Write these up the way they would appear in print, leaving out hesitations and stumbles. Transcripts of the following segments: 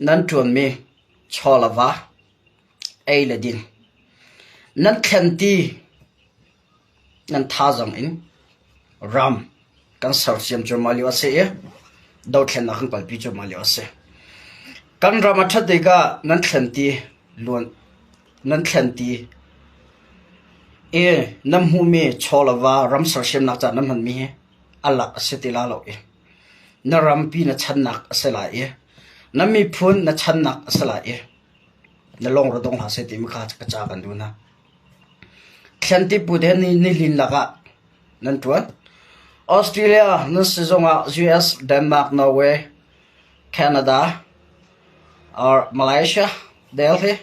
Nan ṭuanmi chaw le va, ei le din, nan thlenti nan thazaang in ram kan sersiam cuahmah lio a si i dothlennak kan kalpi cuahmah lio a si. Kan ram a ṭhat tikah nan thlenti luan nan thlenti i nan hmuhmi chaw le va ram sersiamnak caah nan hmanmi hi a lak a si ti la lo i na rampi na channak a si lai i na miphun na channak a si lai i na lawng ra dong hlah seh timi kha ka ca kan duh hna. Thlanti put he nilin lakah nan ṭuan. Australia nan si zongah US, Denmark, Norway, Canada, or Malaysia, Delhi,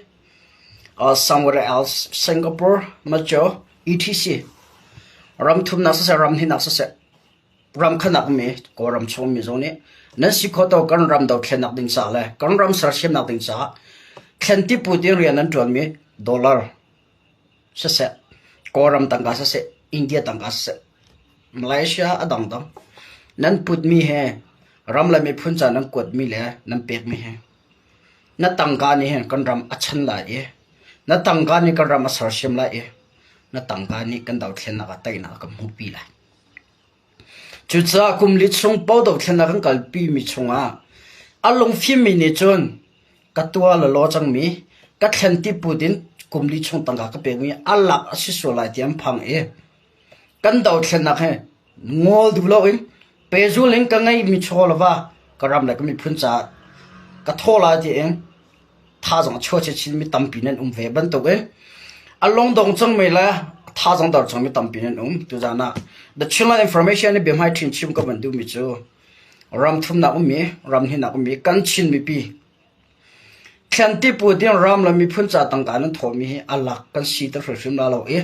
or somewhere else, Singapore, Macho, etc. Ram thumnak siseh, ram hnihnak siseh, ram khanak mi Kawlram chung mi zong nih nan si khawh to kan ram dothlennak ding caah le kan ram sersiamnak ding caah thlen tipu ti rian an ṭuanmi dollar siseh, Kawlram tangka siseh, India tangka siseh, Malaysia a dangdang nan putmi he ram le miphun ca nan kuatmi le nan pekmi he na tangka nih hin kan ram a chan lai i na tangka nih kan ram a sersiam lai i na tangka nih kan dothlennak ah teinak a kan hmuhpi lai. Cucaah kum li chung paoh dothlennak kan kalpimi chungah a lungfimmi nih cun ka tua lawlaw cangmi ka thlen ti put in kum li chung tangka ka pekmi a lak a si sual lai ti an phang i kan dothlennak hi ngol duh loin pehzul in ka ngeihmi chaw le va ka ram le ka miphun caah ka thaw lai tiin thazaang a chuah chinchinmi tampi nan um ve bantukin a lungdong cangmi le thazaang dor cangmi tampi nan um. Tuzaan ah The Chinland Information nih biahmai ṭhin chim ka van duhmi cu ram thumnak ummi, ram hnihnak ummi kan Chin mipi thlen tipu ding ram le miphun ca tangka nan thawhmi hi a lak kan si te hrimhrim la lo i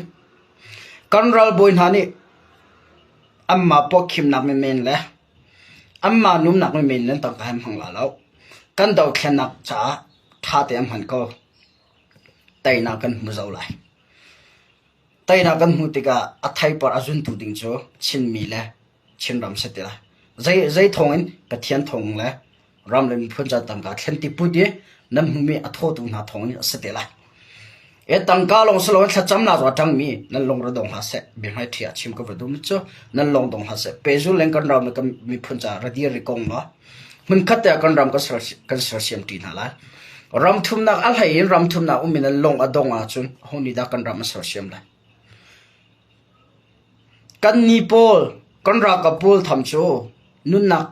kan ralbawi hna nih anmah pawkhimnak menmen le Anmah numnak menmen nan tangka he hmang la lo. Kan dothlennak caah ṭha tein an hman ko. Teinak kan hmu zau lai. Teinak kan hmuh tikah a theipar a zuntu ding cu Chinmi le Chinram si ti lai. Zei, zei thawngin Pathian thawng le ram le miphun ca tangka thlen ti put i nan hmumi a thawtu hna thawngin a si te lai. E tangka lawng si loin thlacamnak zong a ṭangmi nan lung ra dong hlah seh. Biahmai ṭhi ah chim ka va duhmi cu nan lung dong hlah seh. Pehzul in kan ram le kan miphun caah ra dir i kong law hmunkhat te ah kan ram kan ser kan sersiam ṭi hna lai. Ram thumnak a hlei in ram thumnak ummi nan lung a dong ahcun aho nih dah kan ram a sersiam lai? Kan ni pawl, kan ralkap pawl tham cu nunnak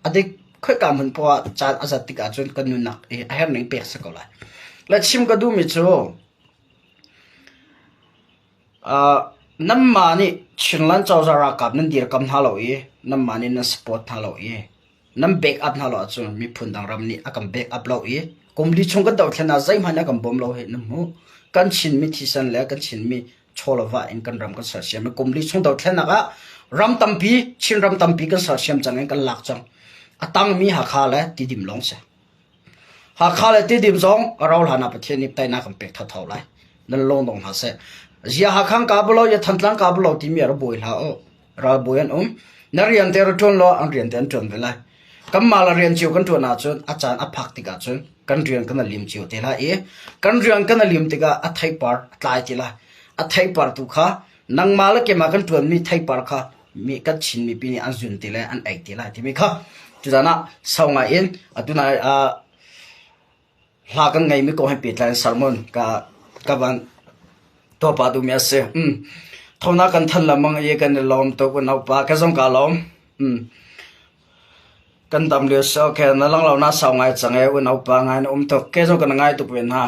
a dik khoika hmun poah ah caan a zat tik ahcun kan nunnak hi a herh ning pek si ko lai. Le chim ka duhmi cu uh, nanmah nih Chinland cozah ralkap nan dirkam hna lo i nanmah nih nan support hna lo i nan back up hna lo ahcun miphun dang ram nih a kan back up lo i kum li chung kan dothlen ah zeihmanh a kan bawm lo hi na hmu. Kan Chinmi thisen le kan Chinmi chawleva in kan ram kan sersiam i kum li chung dothlennak ah ram tampi Chin ram tampi kan sersiam cang in kan lak cang. A tangmi Hakha le Tidim lawng si. Hakha le Tidim zong a rau hlan ah Pathian nih teinak kan pek thotho lai. Nan lawng dong hna seh. Zia Hakhang ka balo ya Thantlang ka balo timi a ra buai hlah u. Ral bawi an um. Na rian te ra ṭuan law an rian te an ṭuan ve lai. Kanmah le rian cio kan ṭuan ahcun a caan a phak tikah cun kan rian kan lim cio te lai i kan rian kan lim tikah a theipar a tlai ti lai. A theipar tu kha nangmah le keimah kan ṭuanmi theipar kha mi kan Chin mipi nih an zun ti le an ei ti lai timi kha tuzan ah sau ngai in atu nai ah Hla kan ngeimi kong he pehtlai in sermon ka ka van tuah pah duhmi a si. Thawngnak kan thanh lengmang i kan i lawm tuk unaupa ka zong kaa lawm. Kan dam lio si okay na lang lo na sau ngai cang e unaupa ngai na um tuk ke zong kan ngai tuk ve hna.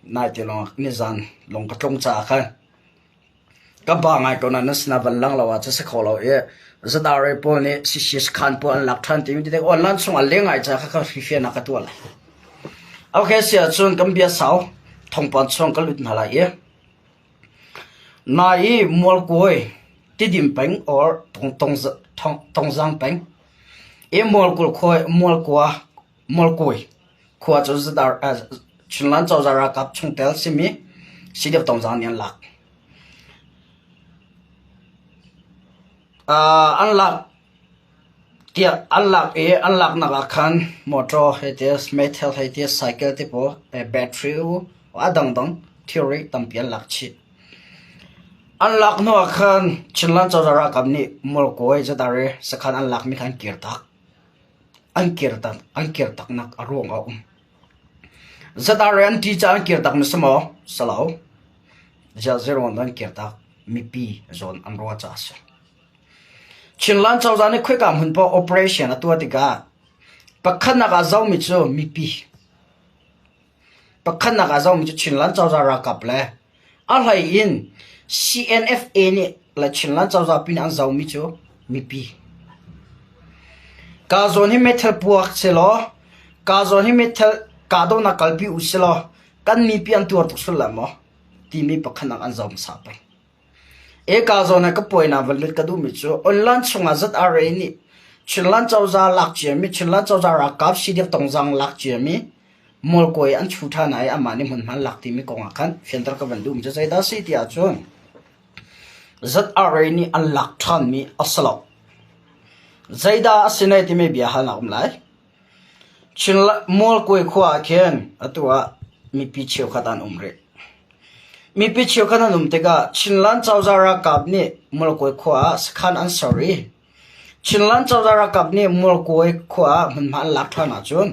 Nai ti lawng nizan lung ka tlung caah khan. Ka ba ngai ko nain na sinah van lang lo ahcun si kho lo i ZRA pawl nih CC sakhan pawl an lak ṭhan timi ti online chungah leng ngai ca kha ka hrifian ah ka tuah lai. Okay si ahcun kan bia sau thawngpang chung ka lut hna lai i nai i Mualkawi Tidim peng or Tongzang peng i Mualkul khua Mualkua Mualkawi khua cu Chinland cozah ralkap chungtel simi CDF Tongzang nih an lak. An lak. Tiah an lak i an laknak ah khan motor hei ti, meithal hei ti, cycle te pawl, battery a dangdang thilri tampi an lak chih. An lak hnu ah khan Chinland cozah ralkap nih Mualkawi Zadare sakhan an lakmi kha an kirtak. An kirtak, an kirtaknak a ruang a um. Zadare an ṭi caah an kirtak na si maw? Si lo. Ziah zeiruang dah an kirtak? Mipi zawn an ruah caah a si. Chinland cozah nih khoika hmun paoh operation a tuah tikah pakhatnak ah zohmi cu mipi. Pakhatnak ah zohmi cu Chinland cozah ralkap le a hlei in CNFA nih le Chinland cozah pi nih an zohmi cu mipi. Ka zawn hi meithal puak selaw, ka zawn hi meithal kahdohnak kalpi u silaw kan mipi an tuar tuk sul lai maw timi pakhatnak an zoh hmasa peng. Eka zawn ah ka puainak van lut ka duhmi cu online chungah ZRA nih Chinland cozah lak ciami Chinland cozah ralkap CDF tongzang lak ciami Mualkawi an chu ṭhan i amah nih hmunhma an lak timi kong ah khan fianter ka van duhmi cu zeidah a si ti ahcun ZRA nih an lak ṭhanmi a si lo. Zeidah a si ne timi bia halnak um lai. Mualkawi khua ah khin atu ah mipi cheukhat an um rih. Mipi cheukhat an um tikah Chinland cozah ralkap nih Mualkawi khua ah sakhan an ser i Chinland cozah ralkap nih Mualkawi khua ah hmunhma an lak ṭhan ahcun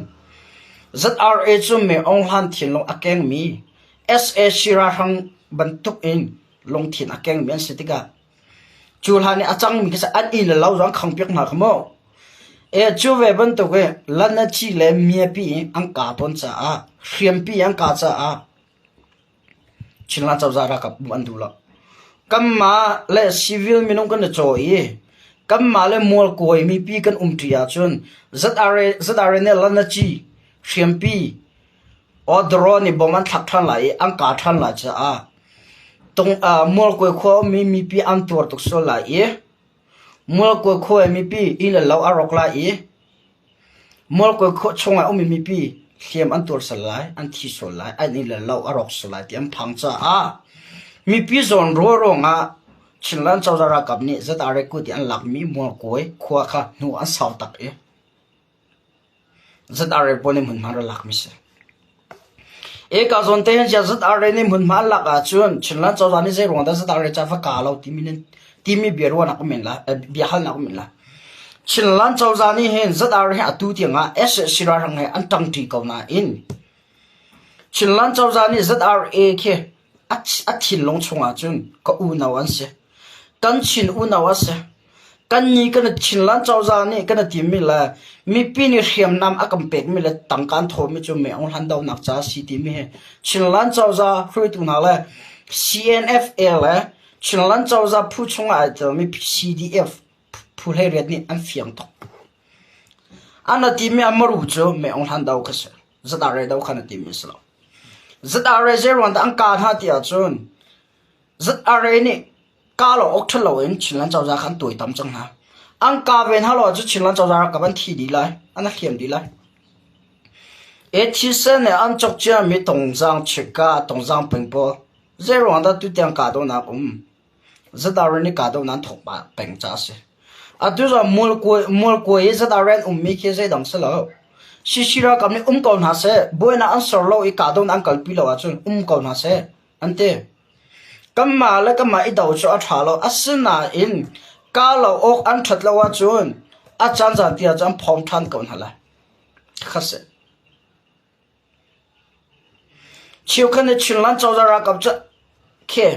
ZRA cu Myo Aung Hlan thinlung a kengmi sac ralhrang bantuk in lungthin a kengmi an si tikah Cu hlan i a cangmi khi an inn le lo zong an khangpiak hna kha mu. E cu ve bantuk i lanaci le miapi in an ka tawn caah hriampi an ka caah Chinland cozah ralkap um an duh lo. Kanmah le civil minung kan i caw i kanmah le mualkawi mipi kan umṭi ahcun ZRA, ZRA nih lanaci hriampi Awdraw nih bom an thlak ṭhan lai i an kah ṭhan lai caah Mualkawi khua ummi mipi an tuar tuk sual lai i Mualkawi khua i mipi inn le lo a rawk lai i Mualkawi khua chungah ummi mipi hliam an tuar sual lai, an thi sual lai, an inn le lo a rawk sual lai ti an phang caah mipi zawn ruah ruangah Chinland cozah ralkap nih ZRA kut i an lakmi Mualkawi khua kha hnu an sau tak i ZRA pawl nih hmunhma rak lakmi si. Eka zawn te hin ZRA nih hmunhma an lak ahcun Chinland cozah nih zei ruang dah ZRA ca va ka lo timi nan timi bia ruahnak um men la bia halnak um men la. Chinland cozah nih hin ZRA hi atu tiang ah SAC ralhrang he an ṭangṭi ko nain Chinland cozah nih ZRA khi a thinlung chungah cun ka unau an si. Kan Chin unau a si. Kannih kan Chinland cozah nih kan i timmi le mipi nih hriamnam a kan pekmi le tangka an thawhmi cu Myo Aung Hlan dohnak caah a si timi hi Chinland cozah hruaitu hna le CNFA le Chinland cozah phu chungah ai telmi CDF phu 18 nih an fiang tuk. An a timi a maru cu Myo Aung Hlan do kha si. ZRA do khan a timi a si lo. ZRA zeiruang dah an kaa hna ti ahcun ZRA nih Kah lo awk ṭha loin Chinland cozah kha an tuaitam cang hna. An kah ve hna lo ahcun Chinland cozah ralkap an thi dih lai, an hliam dih lai. E thisen he an cawk ciami Tongzang Chika, Tongzang peng pawl zeiruang dah tutiang kahdohnak um? ZRA nih kahdohnak an thawk pah peng caah a si. Atu zong mualkuai i ZRA an ummi khi zeidang si lo. CC ralkap nih um ko hna seh, buainak an ser lo i kahdohnak an kalpi lo ahcun um ko hna seh, an ti. Kanmah le kanmah i do cu a ṭha lo. Asinain kaa lo awk an ṭhat lo ahcun a caan zan ti ahcun an phawm ṭhan ko hna lai. Kha si. Cheukhat nih Chinland cozah ralkap cu khi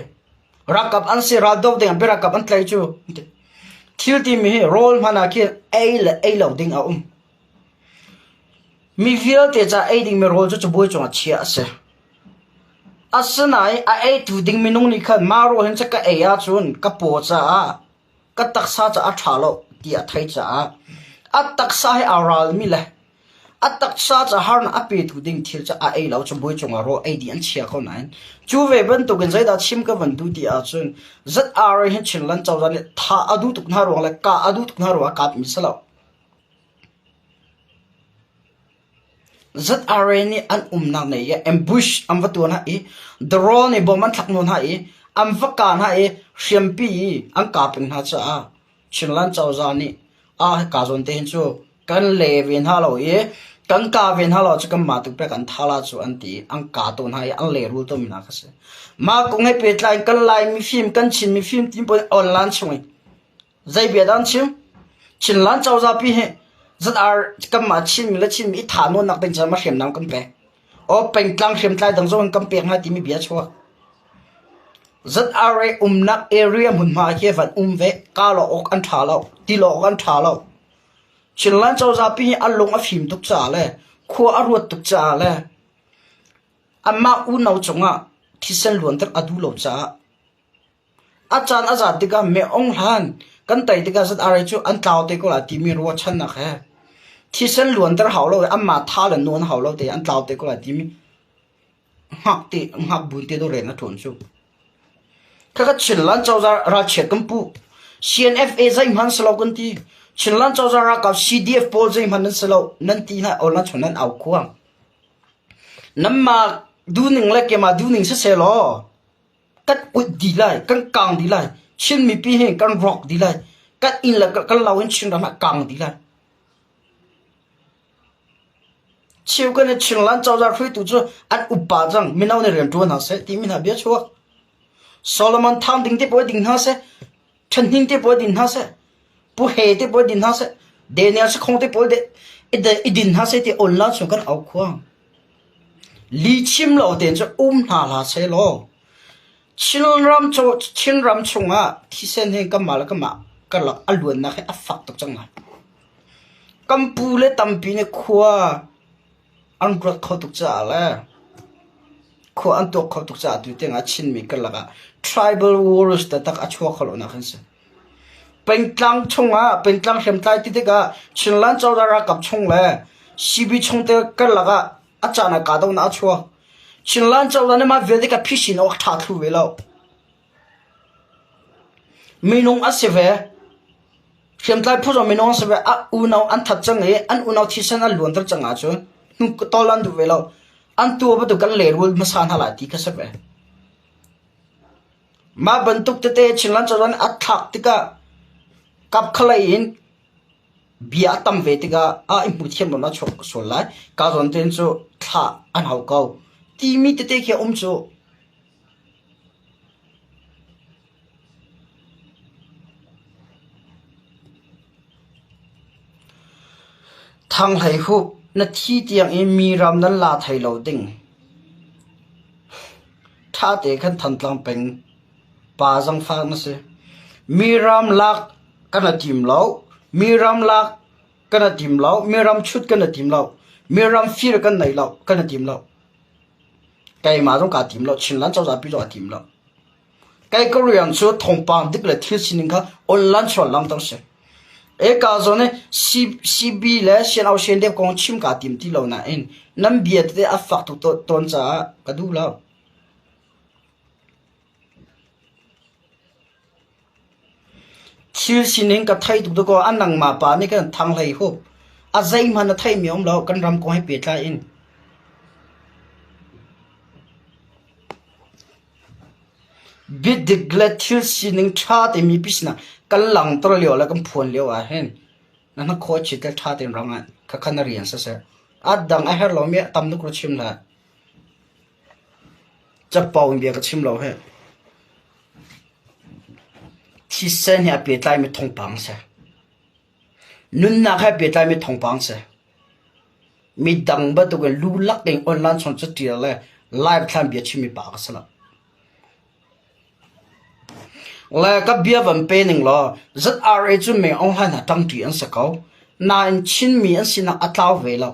ralkap an si raldo ding ah biaralkap an tlai cu thil timi hi rawl hmanh ah khin ei le ei lo ding a um. Mi vialte ca ei dingmi rawl cu cabuai cungah chiah a si. Asinain a eitu ding minung nih khan mah rawl hin cu ka ei ahcun ka paw caah ka taksa caah a ṭha lo ti a theih caah a taksa he aa ralmi le a taksa ca harnak a petu ding thil cu a ei lo cabuai cungah rawl ei dih an chia ko nain cu ve bantukin zeidah chim ka van duh ti ahcun ZRA hin Chinland cozah nih thah a duh tuk hna ruang le kah a duh tuk hna ruang ah kapmi si lo. ZRA nih an umnak nei i ambush an va tuah hna i drone nih bom an thlak nawn hna i an va kah hna i hriampi i an kah peng hna caah Chinland cozah nih Ah hika zawn te hin cu kan le ve hna lo i kan ka ve hna lo cu kanmah tu pek an tha la cu an ti i an ka tawn hna i an lehrul tawnmi hna kha si. Mah kong he pehtlai in kan Lai mifim kan Chin mifim ti pawl online chung i zei bia dah an chim? Chinland cozah pi hi ZR kanmah Chinmi le Chinmi i thahnawnnak ding caah hriamnam kan pek. Aw pengtlang hriamtlai dang zong in kan pek hna timi bia a chuak. ZRA umnak area hmunhma khi van um ve. Ka lo awk an ṭha lo. Ti lo awk an ṭha lo. Chinland cozah pi hi a lung a fim tuk caah le khua a ruat tuk caah le amah unau cungah thisen luanter a duh lo caah a caan a zat tikah meh-ong hlan kan tei tikah ZRA cu an tlau te ko lai timi ruahchannak he thisen luanter hau lo i anmah tha le nawn hau lo tein an tlau te ko lai timi hngak te hngak bun te do rian a ṭuan cu. Khakha Chinland cozah ralchiat kan puh. CNFA zeihmanh si lo kan ti. Chinland cozah ralkap CDF pawl zeihmanh nan si lo nan ti hna aw nan chun nan au khuang. Nanmah duhning le keimah duhning siseh law kan ut dih lai, kan kang dih lai. Chin mipi hi kan rawk dih lai. Kan inn le kan lo in Chinram ah kang dih lai. Cheu kan i Chinland cozah hruaitu cu an upa cang mino nih rian ṭuan hna seh timi hna bia chuak. Solomon Thang ding te pawl ding hna seh, Ṭhen Hning te pawl din hna seh, Pu He te pawl din hna seh, Daniel Sakhong te pawl i din hna seh ti online chung kan au khuang. Li chim lo tein cu um hna hlah seh law Chinram Chinram chungah thisen hi kanmah le kanmah karlak a luannak hi a fak tuk cang lai. Kan pu le tampi nih khua an ruat kho tuk caah le khua an tuak kho tuk caah tu tiangah Chinmi karlak ah tribal wars taktak a chuak kho lonak an si. Pengtlang chungah pengtlang hriamtlai ti tikah Chinland cozah ralkap chung le CB chungtel karlak ah a caan ah kahdohnak a chuak. Chinland cozah nih mah vialte kha phisin awk ṭha thlu ve lo. Minung a si ve. Hriamtlai phu zong minung an si ve. A unau an that cang i an unau thisen an luanter cang ahcun hnu tol an duh ve lo. An tua bantuk kan lehrul hmasa hna lai ti kha si ve. Mah bantuk tete Chinland cozah nih a thlak tikah kapkhalei in bia a tam ve tikah ah i hmuhthiam lonak a chuak sual lai. Ka zawn tein cu thlah an hau ko timi tete khi a um cu. Thanghlei hup na thi tiang i mi ram nan la thai lo ding. Ṭha te khan Thantlang peng pa zangfak na si. Mi ram lak kan i tim lo. Mi ram lak kan i tim lo. Mi ram chut kan i tim lo. Mi ram fir kan nei lo. Kan i tim lo. Keimah zong kaa tim lo. Chinland cozah pi zong a tim lo. Kei ka rian cu thawngpang dik le thil sining kha online chuan langhter si. Eka zawn i CB le CNO CNDF kong chim kaa tim ti lo nain nan bia tete a fak tuk tawn caah ka duh lo. Thil sining ka thei tuk dakaw a nangmah pa nih kan thang hlei hup. A zeihmanh a theimi a um lo kan ram kong he pehtlai in. Biadik le thil sining ṭha tein mipi sinah kan langhter lio le kan phuan lio ahhin na hnakhaw chiat le ṭha tein rang ah khakha na rian siseh a dang a herh lomi a tam tuk rua chim hlah. Capo in bia ka chim lo hih. Thisen he a pehtlaimi thawngpang a si. Nunnak he pehtlaimi thawngpang a si. Midang bantukin lu lak in online chung catial le live thlan bia chimmi pa ka si lo. Le ka bia van pe ning law ZRA cu Meng Aung Hlaing hna ṭangṭi an si ko. Nain Chinmi an sinak a tlau ve lo.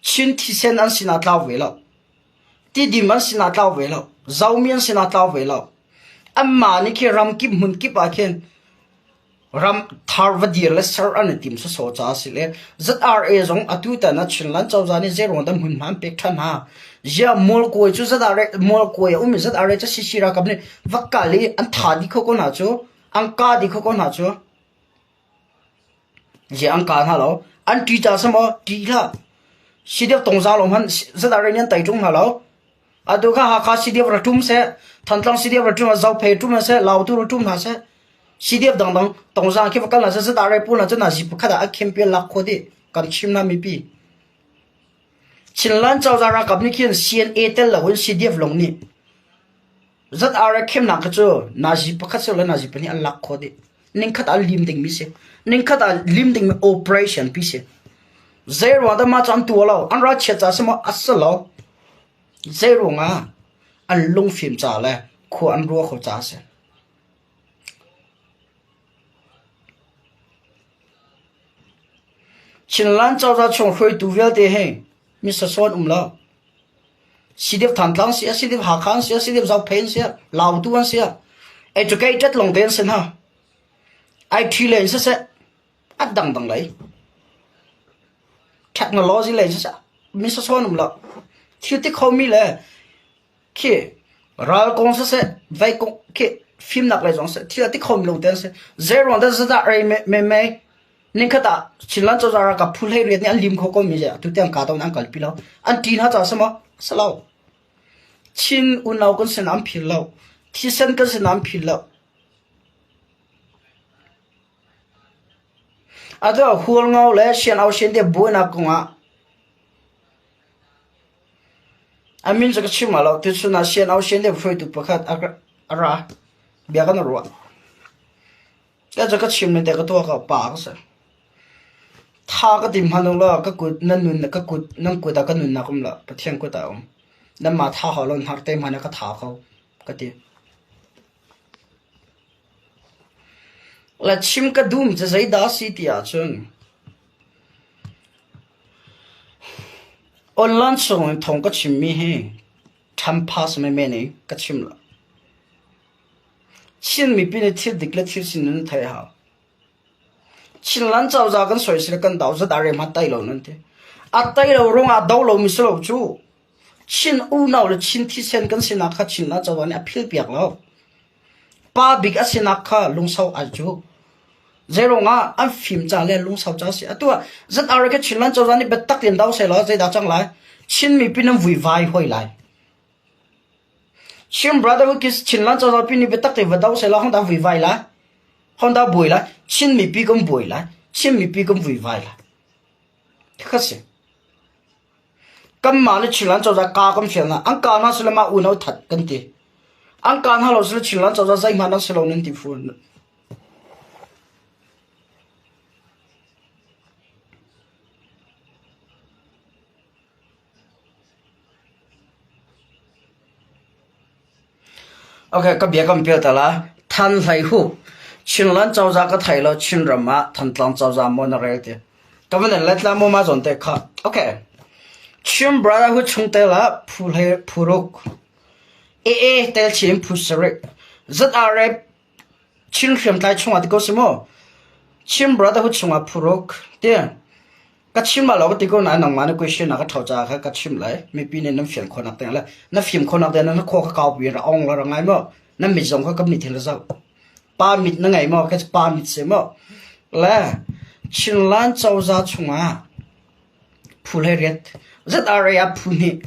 Chin thisen an sinak a tlau ve lo. Tidim an sinah tlau ve lo. Zomi an sinah tlau ve lo. Anmah nih khi ram kip hmun kip ah khin ram thar va dir le ser an i tim sawsawh caah si le ZRA zong atu tan ah Chinland cozah nih zeiruang dah hmunhma an pek ṭhan hna. Ziah Mualkawi cu ZRA Mualkawi a um i ZRA cu CC ralkap nih va kal i an tha dih kho ko hna cu an kah dih kho ko hna cu. Ziah an kah hna lo. An ṭih caah si maw? Ṭih hlah. CDF tongza lawng hmanh ZRA nih an tei ṭung hna lo. Atu kha Hakha CDF ra ṭum seh, Thantlang CDF ra ṭum, Zophei ṭum hna seh, Lautu ra ṭum hna seh. CDF dangdang tongzang khi va kal na ZRA pawl hna cu nazi pakhat ah a campaign lak khawh dih kan chim hna mipi. Chinland cozah ralkap nih khin CNA tel loin CDF lawng nih ZRA khemnak kha cu nazi pakhat si lo nazi pahnih an lak khawh dih. Ningkhat ah lim dingmi si. Ningkhat ah lim dingmi operation pi si. Zei ruang dah mah cu an tuah lo? An ralchiat caah si maw? A si lo. Zei ruangah an lungfim ca le khua an ruah kho caah a si. Chinland cozah chung hruaitu vialte hi mi sasawn um lo. CDF Thantlang si ah, CDF Hakha an si ah, CDF Zophei an si ah, Lautu an si ah, educated lawngte an si hna. IT lei in siseh, a dangdang lei. Technology lei in siseh, mi sasawn um lo. Thil ti khomi le Khi ral kong siseh, vei kong khi fimnak lei zong siseh, thil a ti kho mi lo te an si. Zeiruang dah zadah rei me me ningkhat ah Chinland cozah ralkap phu 18 nih an lim kho ko mi je atu tiang ka in an kalpi lo. An ṭi hna caah si maw? Si lo. Chin unau kan sin an phil lo. Thisen kan sin an phil lo. Atu ah Hualngo le Sian Au Sian te buainak kongah A min cu ka chim lo. Tuchun ah Sian Au Sian deuh hruaitu pakhat a ra. Bia kan i ruah. Ka cu ka chim le te ka tuah ko pa ka si. Tha ka tim hmanh u law ka kut nan nun ka kut nan kut ah ka nunnak um lo. Pathian kut ah a um. Nanmah tha hau lo hnar te hmanh ah ka tha kho ka ti. Le chim ka dum cu zeidah a si ti ahcun Online chung in thawng ka chimmi hi ṭhamphaas menmen in ka chim lo. Chin mipi nih thil dik le thil sining nan theih a hau. Chinland cozah kan soisel kan do zat ah rem a tai lo nan ti. A tai lo ruangah do lomi si lo cu. Chin unau le Chin thisen kan sinak kha Chinland cozah nih a philpiak lo. Pa bik a sinak kha lungsau ai cu. Zeiruangah an fim ca le lungsau ca a si. Atu ah ZRA kha Chinland cozah nih biatak in do sehlaw zeidah cang lai? Chin mipi nan vuivai hoi lai. Chin Brotherhood khi Chinland cozah pi nih biatak tein va do sehlaw hong dah vuivai lai? Hong dah buai lai? Chin mipi kan buai lai. Chin mipi kan vuivai lai. Khakha si. Kanmah nih Chinland cozah kaa kan fial hna. An kaa hna sile mah unau that kan ti. An kaa hna lo sile Chinland cozah zeihmanh an si lo nan ti fawn. Okay, ka bia kan pial ta la. Than Hlei Hu. Chinland cozah ka thei lo Chinram ah Thantlang cozah maw na rel ti. Ka van in let la maw ma zawn te kha. Okay. Chin Brotherhood chungtel ah phu hlei phu ruk. AA tel chin phu sarih. ZRA Chin hriamtlai chungah ti ko si mu. Chin Brotherhood chungah phu ruk ti. Ka chim ah lo ka ti ko nain nangmah na question ah ka ṭho caah kha ka chimh lai. Mipi nih nan fian khawhnak ding le na fim khawhnak ding na khua ka kau pi ra ong la ra ngai maw? Na mit zong kha ka mit hin ra zoh. Pa mit na ngei maw? Ka pa mit si maw? Le Chinland cozah chungah phu hlei riat ZRA ah phu hnih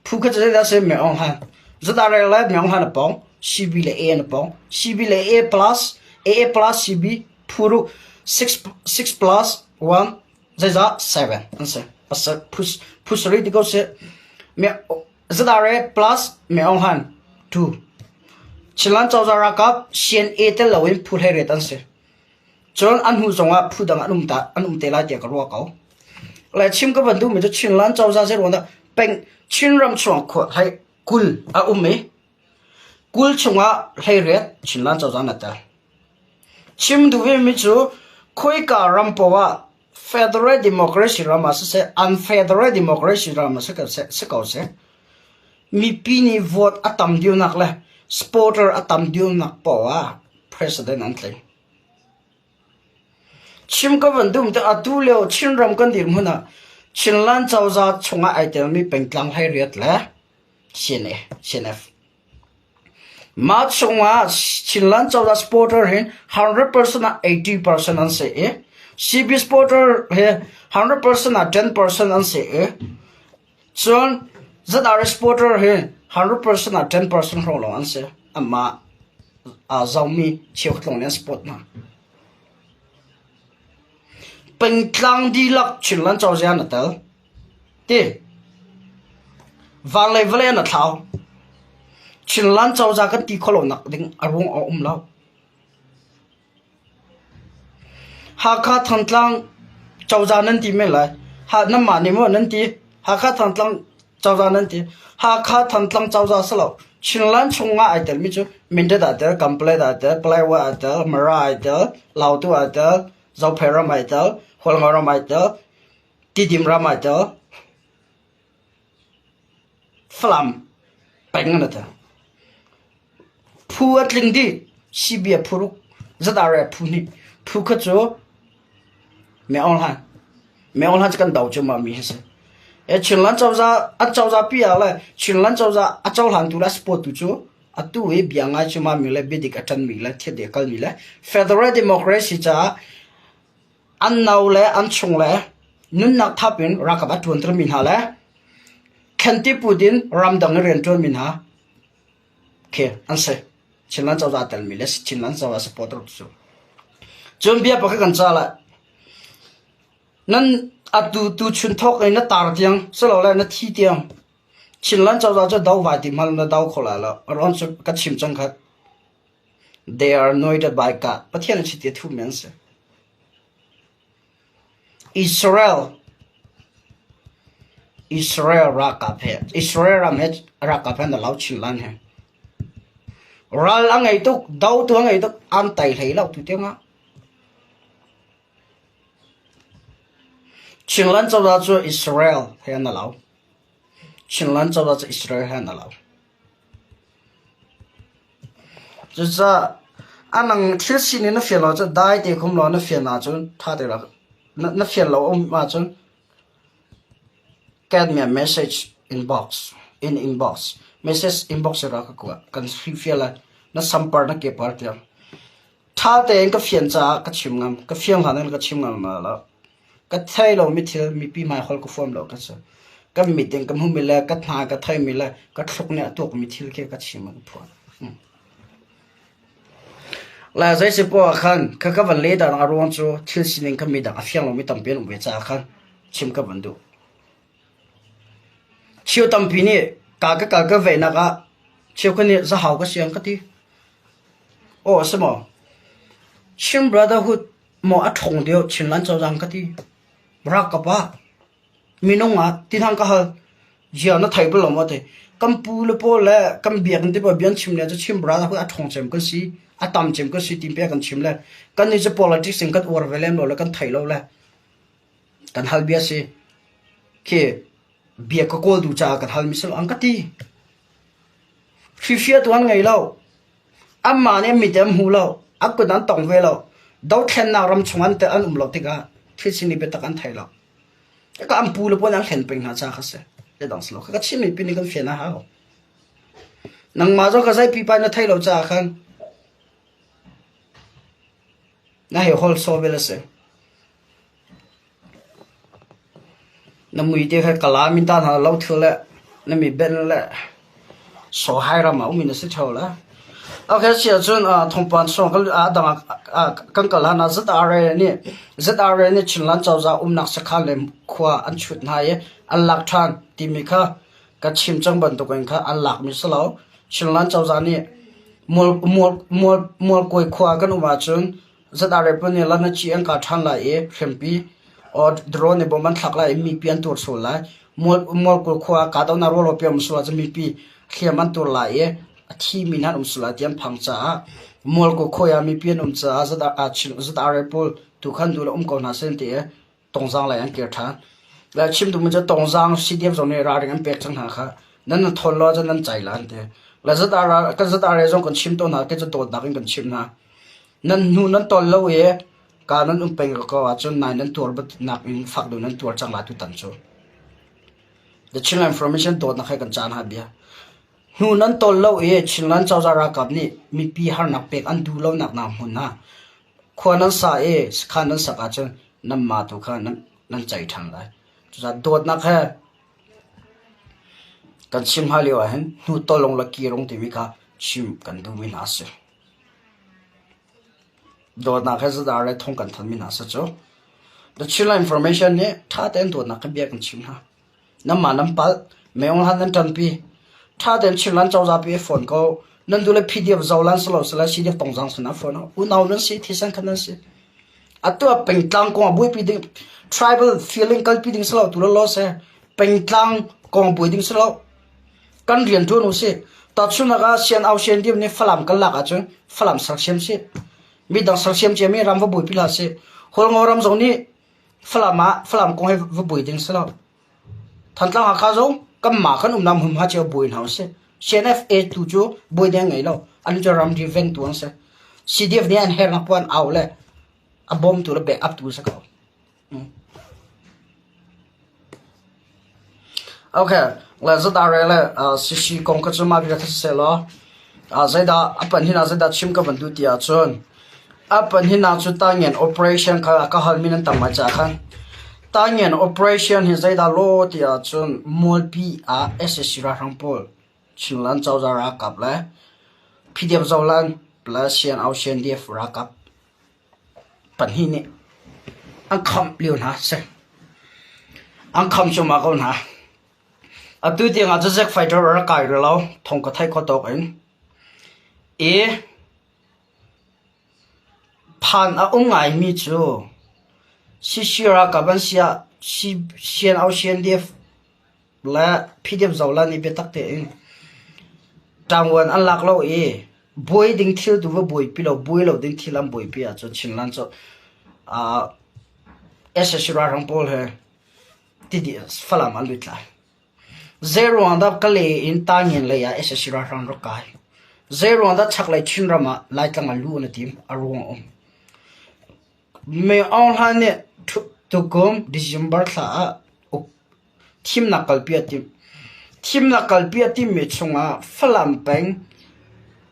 phu kha cu zeidah si Meng Aung Hlaing ZRA le Meng Aung Hlaing a pawng CB le A an a pawng CB le A plus AA plus CB phu ru 6 6 plus 1 zeizah 7 an si pasarih phu phu sarih ti ko sih ZRA plus Meng Aung Hlaing 2 Chinland cozah ralkap CNA tel loin phu hlei riat an si Cun an hnu zongah phu dang an um ta an um te lai tiah ka ruah ko. Le chim ka van duhmi cu Chinland cozah zei ruang dah peng Chinram chung khua hlei 20 a um i 20 chungah 18 Chinland cozah na tel. Chim duh vemi cu khoika ram poah ah Federal Democracy ram ah siseh, unfederal democracy ram ah si ko seh, mipi nih vote a tam deuhnak le supporter a tam deuhnak poah ah president an tling. Chim ka van duh te atu lio Chinram kan dirhmun ah Chinland cozah chungah ai telmi pengtlang 18 le CNA, CNF. Mah chungah Chinland cozah supporter hi 100% ah 80% an si i CB supporter hi 100% ah 10% an si i cun ZRA supporter hi 100% ah 10% hrawng lawng an si. Amah. Aa zomi cheukhat lawng nih an support hna. Pengtlang dihlak Chinland cozah an tel. Ti. Vanlei vawlei an a thlau. Chinland cozah kan ti khawh lonak ding a ruang a um lo. Hakha Thantlang cozah nan ti men lai. Ha nanmah nih maw nan ti? Hakha Thantlang cozah nan ti. Hakha Thantlang cozah si lo. Chinland chungah ai telmi cu Mindat aa tel, Kanpalet aa tel, Paletwa aa tel, Mara ai tel, Lautu aa tel, Zophei ram ai tel, Hualngo ram ai tel, Tidim ram ai tel. Falam peng an tel. Phu a tling dih. CB a phu ruk, ZRA a phu hnih. Phu khat cu Me Aung Hlaing. Me Aung Hlaing cu kan do cuahmah mi hi si. E Chinland cozah an cozah pi ah le Chinland cozah a cohlantu le a support tu cu atu i bia ngai cuahmah mi le biadik a ṭanmi le thil a kalmi le Federal Democracy caah an no le an chung le nunnak thap in ralkap a ṭuantermi hna le thlanti put in ramdang i rianṭuanmi hna khi an si. Chinland cozah telmi le Chinland cozah supporter cu. Cun bia pakhat kan ca lai. Nan atu tu chun thawk in na tar tiang silole na thi tiang Chinland cozah cu do vai ti hmal na do kho lai lo. Aron cu ka chim cang khat. They are anointed by God. Pathian an si ti thu men si. Israel Israel ralkap he Israel ram he ralkap he na lau chin lan he. Ral a ngei tuk, dotu a ngei tuk, an tai hlei lo tu tiangah. Chinland cozah cu Israel he na lau. Chinland cozah cu Israel he na lau. Cucaah a nang thil sining na fian lo ahcun dai te khum law na fian ahcun ṭha te rak na fian lo um ahcun get me a message inbox in inbox message inbox in rak ka kua kan fial lai na sampar na kepar tiang ṭha tein ka fian caah ka chim ngam ka fiang hlan in ka chim ngam lo. Ka thei lomi thil mipi hmaiholh ka huam lo ka si. Kan mit in ka hmuhmi le ka hna ka theimi le ka thluk nih a tuakmi thil khi ka chim ka phuan. Le zei si poah ah khan kha ka van le dan a ruang cu thil sining kha midang a fiang lomi tampi an um ve caah khan chim ka van duh. Cheu tampi nih ka ka kal ka venak ah cheukhat nih zahau ka siang ka ti. Aw a si maw? Chin Brotherhood Maw a ṭhawng deuh Chinland cozah ka ti. Ralkap ah minung ah tinhang ka hal. Zia na thei bal lo maw ti. Kan pu le pawl le kan biakinn te pawl bia an chim le cu Chin brother a ṭhawng cem kan si, a tam cem kan si ti pe kan chim le kan nih cu politics in kan uar ve lem lo le kan thei lo le kan hal bia si. Khi bia ka kawl duh caah kan hal mi si lo an ka ti. Hrihhriah tu an ngei lo. Anmah nih mit an hmu lo, an kut an tong ve lo. Dothlennak ram chung an an um lo tikah thil sining biatak an thei lo. Ka an pu le pawl an hlen peng hna caah kha si. Zeidang si lo. Ka chimmi pi nih kan fian a hau. Nangmah zong ka zei pipa na thei lo caah khan na hei hol saw vel a si. Na mui te kha kala min ta hna lo thil le na mi ben le sawhai ram ah um in a si ṭheo le. Okay, si ahcun thawngpang sawng kan dang ah kan kal han ah ZRA nih ZRA nih Chinland cozah umnak sakhan le khua an chut hna i an lak ṭhan timi kha ka chim cang bantukin kha an lakmi si lo. Chinland cozah nih mual mual mual mualkawi khua kan um ahcun ZRA pawl nih lanaci an kah ṭhan lai i hrempi or drone nih bomb an thlak lai i mipi an tur sual lai. Mualkawl khua kahdohnak rualawpi a um sual ahcun mipi hliam an tur lai i a thimi hna an um sual lai ti an phang caah Mualkawl khua ah mipi an um caah ZRA pawl tu khan duh le um ko hna seh an ti i Tongzaang lei an kir ṭhan. Le chim duhmi cu Tongzaang CDF zong nih ralring an pek cang hna kha. Nan nan thawn lo ahcun nan cai la an ti. Le ZRA kan ZRA zong kan chim tawn hna kei cu dawtnak in kan chimh hna. Nan hnu nan tawl lo i ka nan um peng ko ahcun nai nan tuar nak in fak deuh nan tuar cang lai tutan cu. The Chinland Information dawtnak he kan caan ha bia. Hnu nan tawl lo i Chinland cozah ralkap nih mipi harnak pek an duh lonak nak hmun hna Khua nan sa i sakhan nan sak ahcun nanmah tu kha nan ceih ṭhan lai. Cucaah dawtnak he kan chim hna lio ahhin hnutolung le kirung timi kha chim kan duhmi hna a si. Dawtnak he zadar le thong kan thanmi hna si cu. The Chinland Information nih ṭha tein dawtnak kan bia kan chim hna. Nanmah nan palh, meong han nan ṭanpi. Ṭha tein Chinland cozah pi phone ko. Nan duh le PDF zolan silo sila CDF tongzang sana phone. Unau nan si, thisen khan nan si. Atu ah pengtlang kong ah buaipi ding tribal feeling kalpi ding silo tu lo se pengtlang kong buai ding silo kan rian ṭuan u si. Tahchunhnak ah sian au sian dim nih Falam kan lak ahcun Falam sersiam si. Midang sersiam ciami ram va buaipi hlah sih. Hualngo ram zong nih Falam ah Falam kong he va buai ding si lo. Thantlang Hakha zong kanmah kan umnak hmunhma cio buai hna usih. CNFA tu cu buai ding ngei lo. An cu ramri vengtu an si. CDF nih an hernak puan au le a bawmtu le back up tu si ko. Okay, le zadare le sisi kong kha cu mah bia kha siseh law zeidah a panhin ah zeidah chim ka van duh ti ahcun a panhin ah cu tangen operation kha ka halmi nan tam ngai caah khan tangen operation hi zeidah law ti ahcun mualpi ah sac ralhrang pawl Chinland cozah ralkap le PDF Zoland plus CNO CNDF ralkap pahnih nih an khamh lio hna a si. An khamh cuahmah ko hna. Atu tiangah cazek fighter a rak kai rih lo, thong ka theih khawh tawk in. I phan a um ngaimi cu CC ralkap an si ah CNO CNDF le PDF Zola nih biatak tein ṭangvuan an lak lo i buai ding thil tu va buaipi lo, buai lo ding thil an buaipi ahcun Chinland cu uh, sac ralhrang pawl he tidi Falam an lut lai. Zeiruang dah Kalay in Tangin lei ah sac ralhrang rak kai? Zeiruang dah chaklei Chinram ah Laitlang ah luh an i tim? A ruang a um. May Aung Hlaing nih tukum December thla ah thimnak kalpi a timh. Thimnak kalpi a timhmi chungah Falam peng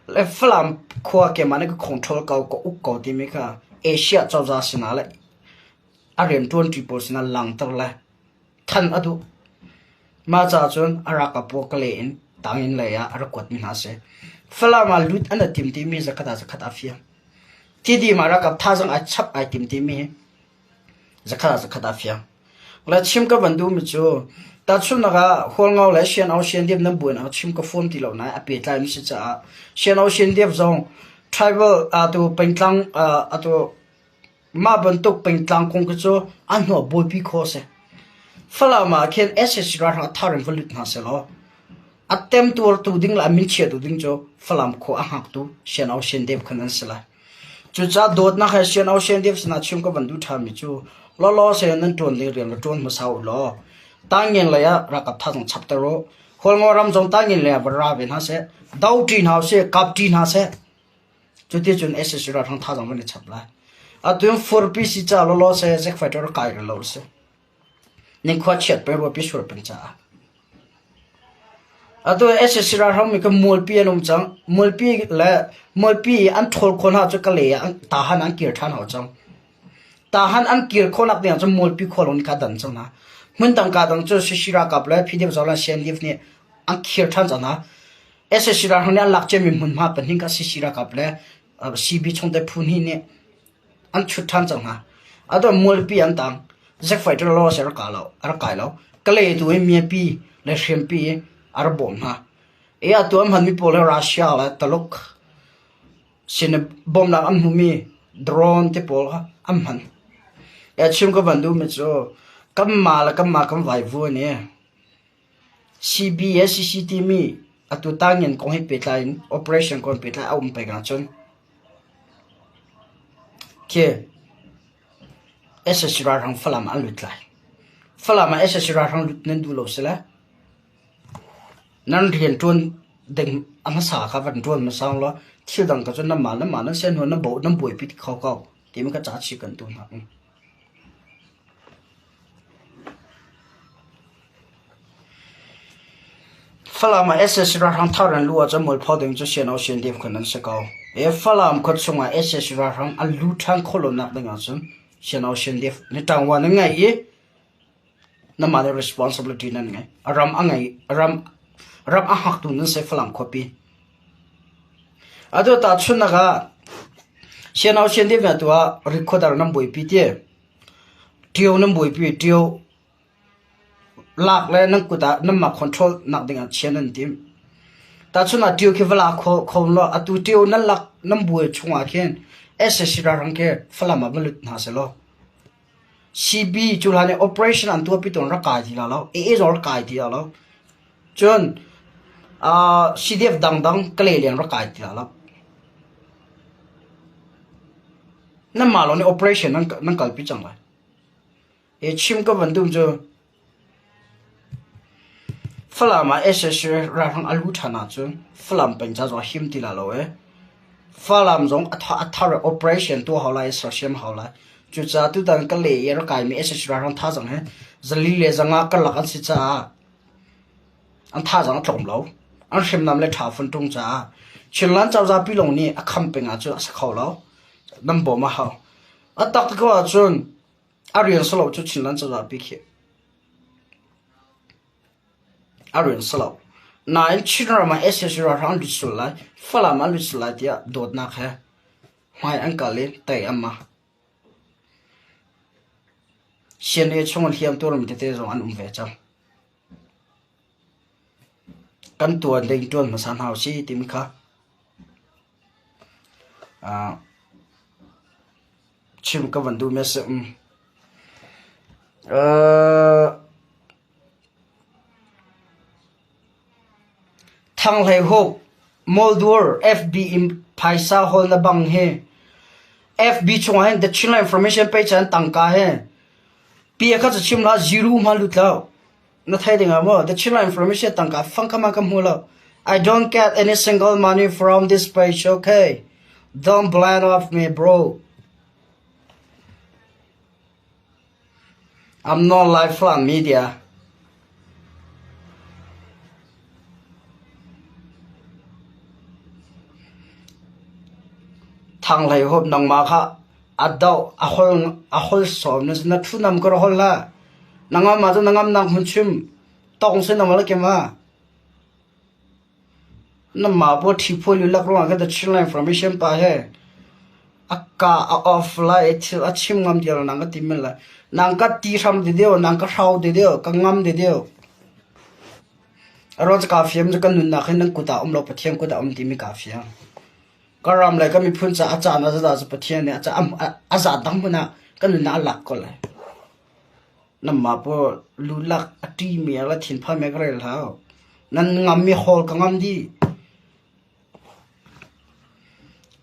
le Falam khua keimah nih ka control ko, ka uk ko timi kha Asia cozah sinah le a rianṭuanṭi pawl sinah langhter le than a duh. Mah caah cun a ralkap pawl Kalay in Tangin lei ah a rak kuatmi hna a si. Falam ah lut an i tim timi zakhat ah zakhat aa fiang. Tidim ah ralkap thazaang ai chap ai tim timi hi zakhat ah zakhat aa fiang. Le chim ka van duhmi cu tahchunhnak ah Hualngo le Sian-au Siandiap nan buainak ah chim ka fawm ti lo nain a pehtlai mi si caah Sian-au Siandiap zong tribal atu pengtlang atu mah bantuk pengtlang kong khi cu a hnuah buaipi kho a si. Falam ah khin sac ralhrang a thar in va lut hna sehlaw a temtuartu ding le a min chiatu ding cu Falam khua a hngaktu Sian-au Siandiap khan an si lai. Cucaah dawtnak he sian sian sinah chim ka van duh ṭhanmi cu lawlaw se nan ṭuan ding rian va ṭuan hmasa u law tangin lei ah ralkap thazang chapter u. Hualngo ram zong tangin lei ah va ra ve hna seh. Do ṭi hna usih, kap ṭi hna seh. Cuti cun sac ralhrang thazang van i chap lai. Atu in furpi si ca lawlaw se zik fighter kai rih lo si. Ning khua chiat peng ruapi sur peng caah. Atu sac ralhrang mi ka mualpi an um cang. Mualpi le mualpi i an ṭhawl khawh hna cu Kalay ah tahan an kir ṭhan hau cang. Tahan an kir khawhnak ding ah cun mualpi khua lawng nih kha dan cang hna. Hmundang ka dang cu sac ralkap le PDF Zolan CNDF nih an khir ṭhan cang hna. Sac ralhrang nih an lak ciami hmunhma pahnih kha sac ralkap le CB chungtel phu hnih nih an chut ṭhan cang hna. Atu mualpi an tang. Zack fighter law a rak kai lo. A rak kai lo. Kalay tu hi miapi le hriampi a rak bawm hna. I atu an hmanmi pawl hi Russia le Taluk sin i bawmhnak an hmumi drone te pawl kha an hman. E chim ka van duhmi cu kanmah le kanmah kan vaivuan i CBSCC timi atu tangin kong he pehtlai in operation kong he pehtlai a um peng ahcun khi sac ralhrang Falam ah an lut lai. Falam ah sac ralhrang lut nan duh lo si le nan rianṭuan ding a hmasa kha van ṭuan hmasa law thil dang kha cu nanmah nanmah nan sian hnu nan buaipi kho ko timi kha ca chih kan duh hna. Falam ah sac ralhrang thar an luh ahcun mualpho ding cu sian sian deuh khan an si ko. Hi Falam khua chungah sac ralhrang an luh ṭhan khawh lonak ding ahcun sian sian deuh ni ṭangwa nan ngei i nanmah nih responsibility nan ngei. A ram a ngei ram ram a hngaktu nan si Falam khuapi. Atu tahchunhnak ah. Sianau sian deuh tu ah rikhuadar nan buaipi ti. Ṭio nan buaipi. Ṭio lak le nan kut ah nanmah control nak ding ah chia nan tim. Tahchun ah ṭio khi va la kho kho law atu ṭio nan lak nan buai chung ah khin SAC ralhrang khi Falam ah va lut hna seh law CB cu hlan i operation an tuahpi tawn rak kai ti la lo. AA zong rak kai ti la lo. Cun CDF dangdang Kalay leng rak kai ti la lo. Nanmah lawng nih operation nan kalpi cang lai. Hi chim ka van duh cu Falam ah sac ralhrang a luh ṭhan ahcun Falam peng ca zong a him ti lai lo i Falam zong a thar i operation tuah hau lai i sersiam hau lai. Cucaah tutan ka leh i a rak kaimi sac ralhrang thazaang hi 400 le 500 karlak an si caah an thazaang a tlawm lo. An hriamnam le ṭha fun ṭung caah Chinland cozah pi lawng nih a kham peng ahcun a si kho lo. Nan bawm a hau. A tak ko ahcun a rian si lo cu Chinland cozah pi khi. A rian si lo. Nain Chinram ah sac ralhrang an lut sual lai, Falam an lut sual lai tiah dawtnak he hmai an kal i tei an ma. CNA chung in hliam tuarmi tete zong an um ve cang. Kan tuan ding tuan hmasa hna usih timi kha chim ka van duhmi a si. Thanghlei Huk, Moldur, FB in phaisa hawl na bang hi FB chungah hin The Chinland Information page ah tangka hi pia kha cu chim hlah zero hmanh lut lo. Na thei ding ah maw The Chinland Information tangka fang kha ma ka hmu lo. I don't get any single money from this page, okay? Don't blame off me, bro. I'm not live from media. Thanglei hop nangmah kha a doh a hol a hol sawm na na thu nam ka hol la nangam ma cu nangam nak hun chim tong se nang la ke ma Nanmah pawl ṭhiphawi lulak ruangah khan The Chinland Information pa he a ka a off lai i thil a chim ngam ti lo nang ka ti men lai. Nang ka ti hram ti deuh, nang ka hrau ti deuh, ka ngam ti deuh. A ruang cu kaa fiam cu kan nunnak hi nan kut ah um lo Pathian kut ah um timi kaa fiang. Ka ram le ka miphun caah a caan a zat ah cu Pathian nih a zat dang hmun ah ka nunnak a lak ko lai. Nanmah pawl lulak a ṭimi le thinphan me ka rel hau. Nan ngammi hawl ka ngam dih.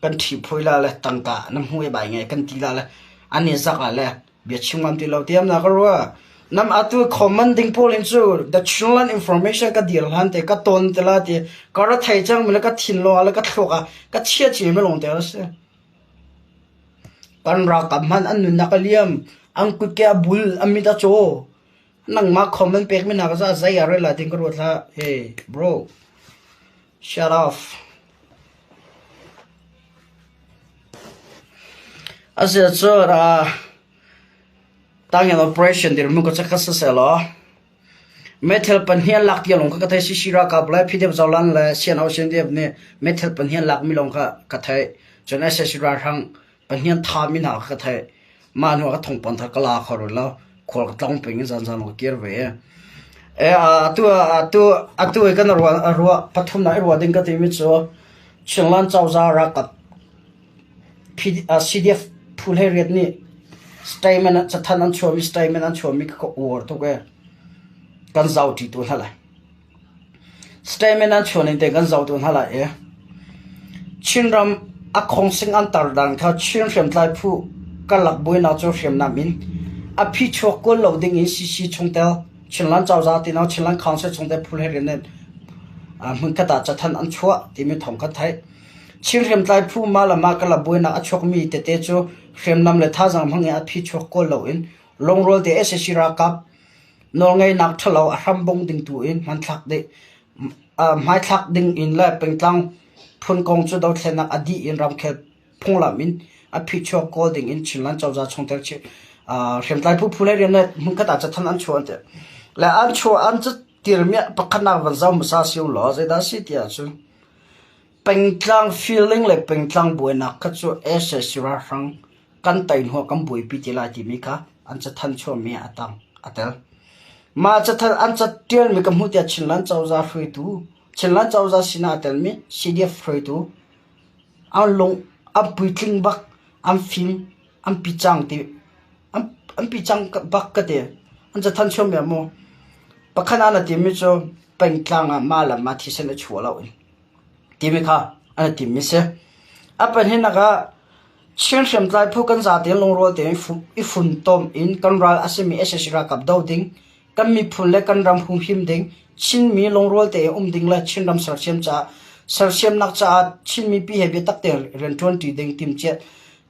Kan ṭhiphui la le tangka na hmu i bai ngai kan ti la le an i zak la le bia chim ngam ti lo tiam na ka rua. Nam atu comment ding pawl in cu the Chinland information ka dir hlan te ka ton te la ti ka ra thei cang mi le ka thin lo le ka thluak ah ka chia chi me long te a si. Kan ralkap hmanh an nunnak a liam. An kutke a bul, an mit a caw. Nangmah comment pekmi hna kha zei ah rel lai ding ka ruat hlah. Hey, bro. Shut off. Asiah cun uh, tangin operation dirhmun ka chek kha siseh law Meithal pahnih an lak tiang lawng kha ka theih. CC ralkap le PDF Zolan le CNO CNDF nih meithal pahnih an lakmi lawng kha ka theih. Cun sac ralhrang pahnih an thahmi hna kha ka theih. Mah hnu ah ka thawngpang thar ka la kho rih lo. Khual ka tlong peng i zanzan ka kir ve. E, atu atu atu i kan ruah ruah pathumnak i ruah ding ka timi cu Chinland cozah ralkap CDF phu hleiriat nih statement cathanh an chuahmi statement an chuahmi kha ka uar tuk ee. Kan zohṭi tu hna lai. Statement an chuah ning te kan zoh tu hna lai i Chinram a khongsing an tar dan kha Chin hriamtlai phu karlak buainak cu hriamnam in a phichuak kawl lo ding in CC chungtel Chinland cozah tinau Chinland Council chungtel phu hleiriat nih hmunkhat ah cathanh an chuah timi thawng kan theih. Chin hriamtlai phu mah le mah karlak buainak a chuakmi tete cu hriamnam le thazaang hmang in a phichuak kawl loin lungrual te sac ralkap nawlngeihnak ṭhalo a hrambung ding tu in hmanthlak hmaithlak ding in le pengtlang phun kong cu dothlennak a dih in ramkhel phunglam in a phichuak kawl ding in Chinland cozah chungtel hriamtlai phu phu le rian le hmunkhat ah cathanh an chuah an ti. Le an chuah an catirmi pakhatnak van zoh hmasa si u law zeidah a si ti ahcun. Pengtlang feeling le pengtlang buainak kha cu sac ralhrang kan tei hnuah kan buaipi te lai timi kha an cathanh chuahmi ah a tang a tel. Mah cathanh an caṭialmi ka hmuh tiah Chinland cozah hruaitu Chinland cozah sinah a telmi CDF hruaitu an lung an puitling bak an fim an picang ti an picang bak ka ti. An cathanh chuahmi ah mu pakhat ah na timi cu pengtlang ah mah le mah thisen a chuah lo in timi kha an i timmi si. A pahnihnak ah Chin hriamtlai phu kan zate lungrual tein i funtom in kan ral a simi sac ralkap do ding, kan miphun le kan ram humhim ding, Chinmi lungrual tein um ding le Chinram sersiam caah sersiamnak caah Chin mipi he biatak tein rianṭuanṭi ding timhcia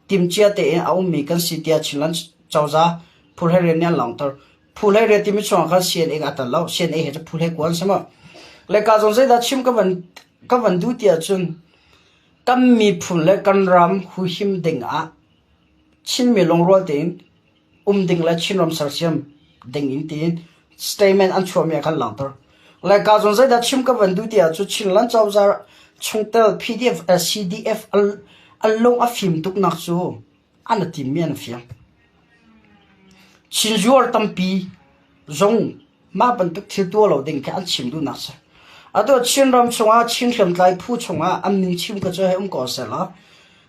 timhcia tein a ummi kan si tiah Chinland cozah phuhlei rian nih an langhter. Phuhlei rian timi chungah khan CNA aa tel lo. CNA he cu phuhlei kuan si maw? Le ka zong zeidah chim ka van ka van duh ti ahcun kan miphun le kan ram huhim ding ah Chinmi lungrual tein um ding le Chinram sersiam ding in tiin statement an chuahmi ah khan langhter. Le ka zong zeidah chim ka van duh ti ahcun Chinland cozah chungtel PDF CDF an lung a fim tuknak cu an i timmi an fiang. Chinzuar tampi zong mah bantuk thil tuah lo ding khi an chim duhnak si. Atu Chinram chungah Chin hriamtlai phu chungah an min chim ka cu hei um ko sehla